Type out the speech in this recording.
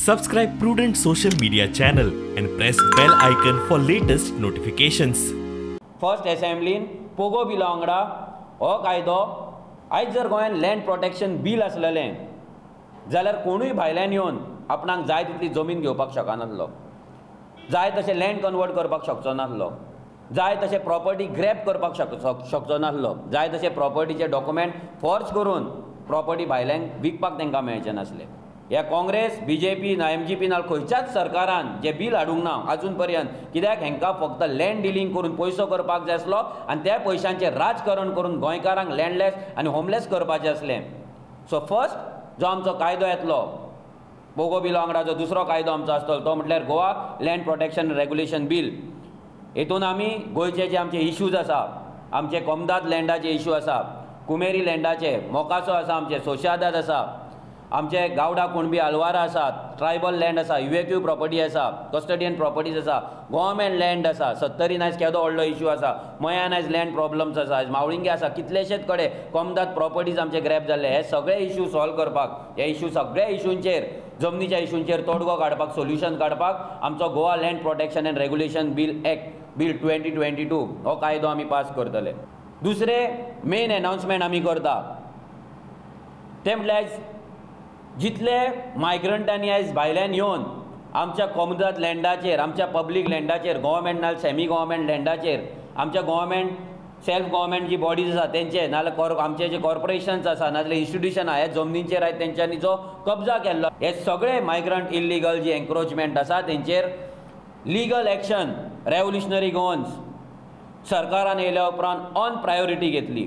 Subscribe Prudent social media channel and press bell icon for latest notifications. First असेंब्लीन पोगो बिला वांगडा हो कायदो आयज जर गोंयान लँड प्रोटेक्शन बील आसलेलें जाल्यार कोणूय भायल्यान येवन आपणाक जाय तितली जमीन घेवपाक शकनासलो, जाय तशें लँड कन्वर्ट करपाक शकचो नासलो, जाय तशें प्रॉपर्टी ग्रॅब करपाक शकचो नासलो, जाय तशें प्रॉपर्टीचे डॉक्युमेंट फॉर्ज करून प्रॉपर्टी भायल्यांक विकपाक तांकां मेळचें नासलें. ह्या काँग्रेस, बीजेपी ना एमजीपी ना खंयच्याच सरकारान जे बील हाडूंक ना आजून पर्यंत, कित्याक हेंकां फक्त लँड डिलींग करून पयसो करपाक जाय आसलो आनी त्या पयशांचें राजकारण करून गोंयकारांक लँडलेस आनी होमलेस करपाचें आसलें. सो फर्स्ट जो आमचो कायदो येतलो पोगो बिला वांगडा जो दुसरो कायदो आमचो आसतलो तो म्हटल्यार Goa land protection regulation bill. हेतून आमी गोंयचे जे आमचे इश्यूज आसा, आमचे कोमदाद लँडाचे इश्यू आसा, कुमेरी लँडाचे, मोकासो आसा, आमचे सोशादाद आसा, आमचे गावडा कुणबी आलवारा आसा, ट्रायबल लँड आसा, इव्हेक्यू प्रॉपर्टी आसा, कस्टडियन प्रॉपर्टीज आसा, गव्हर्मेंट लँड आसा. सत्तरीन आयज केदो व्हडलो इश्यू आसा, मयान आयज लँड प्रॉब्लम्स आसा, आयज मावळिंगे आसा, कितलेशेच कडेन कोमदाद प्रॉपर्टीज आमचे ग्रॅब जाल्ले. हे सगळे इश्यू सॉल्व करपाक, हे इश्यू सगळ्या इश्यूंचेर, जमनीच्या इश्यूंचेर तोडगो काडपाक, सोल्युशन काडपाक आमचो Goa land protection and regulation bill act bill 2022 हो कायदो आमी पास करतले. दुसरें मेन एनावन्समेंट आमी करता तें म्हळ्यार जितले मायग्रंटांनी आयज भायल्यान येवन आमच्या कोमुनिदाद लँडाचेर, आमच्या पब्लीक लँडाचेर, गव्हर्मेंट नाजाल्यार सेमी गव्हर्मेंट लँडाचेर, आमच्या गव्हर्मेंट सेल्फ गव्हर्मेंट जी बॉडीज आसा तेंचे, नाजाल्यार आमचे जे कॉर्पोरेशन्स आसा, नाजाल्यार इन्स्टिट्युशन आसा, ह्या जमनींचेर आयज तेंच्यांनी जो कब्जा केल्लो, हे सगळे मायग्रंट इल्लिगल जी एन्क्रोचमेंट आसा तेंचेर लिगल एक्शन रेवोल्युशनरी गोवन्स सरकारान येयल्या उपरांत ऑन प्रायोरिटी घेतली.